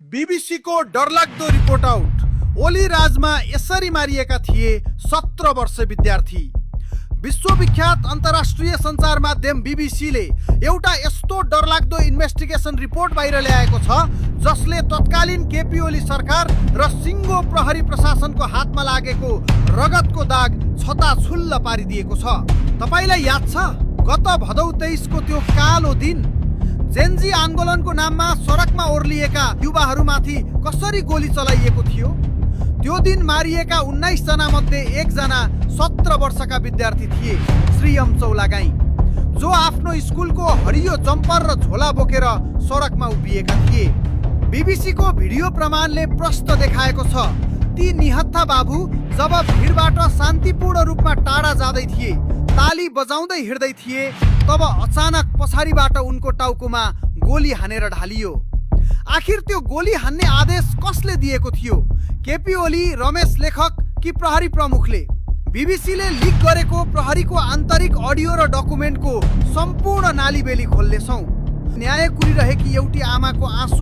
BBC को डरलाग्दो report out. Oli राजमा यसरी मारिएका थिए 17 वर्ष विद्यार्थी। विश्वविख्यात अन्तर्राष्ट्रिय सञ्चार माध्यम बीबीसीले एउटा यस्तो डरलाग्दो इन्भेस्टिगेसन रिपोर्ट बाहिर ल्याएको छ जसले तत्कालीन केपी ओली सरकार र सिङ्गो प्रहरी प्रशासनको हातमा लागेको रगतको दाग छताछुल्ल पारिदिएको छ। तपाईलाई याद छ गत भदौ 23 को त्यो कालो दिन जेनजी आन्दोलनको नाममा सडकमा ओर्लिएका युवाहरूमाथि कसरी गोली चलाइएको थियो? त्यो दिन मारिएका 19 जना मध्ये एकजना 17 वर्षका विद्यार्थी थिए, श्रीयम चौलागाई, जो आफ्नो स्कुलको हरियो जम्पर र झोला बोकेर सडकमा उभिएका थिए। बीबीसीको भिडियो प्रमाणले प्रष्ट देखाएको छ ती निहत्था बाबु जब भिडबाट शान्तिपूर्ण रूपमा टाढा जाँदै थिए, ताली बजाउँदै हिँड्दै थिए, तब अचानक पछाडिबाट उनको टाउकोमा गोली हानेर ढालियो। आखिर त्यो गोली हान्ने आदेश कसले दिएको थियो? केपी ओली, रमेश लेखक कि प्रहरी प्रमुखले? बीबीसीले लिक गरेको प्रहरीको आन्तरिक अडियो र डकुमेन्टको सम्पूर्ण नालीबेली खोल्नेछौँ। न्याय कुरिरहेकी एउटी आमाको आँसु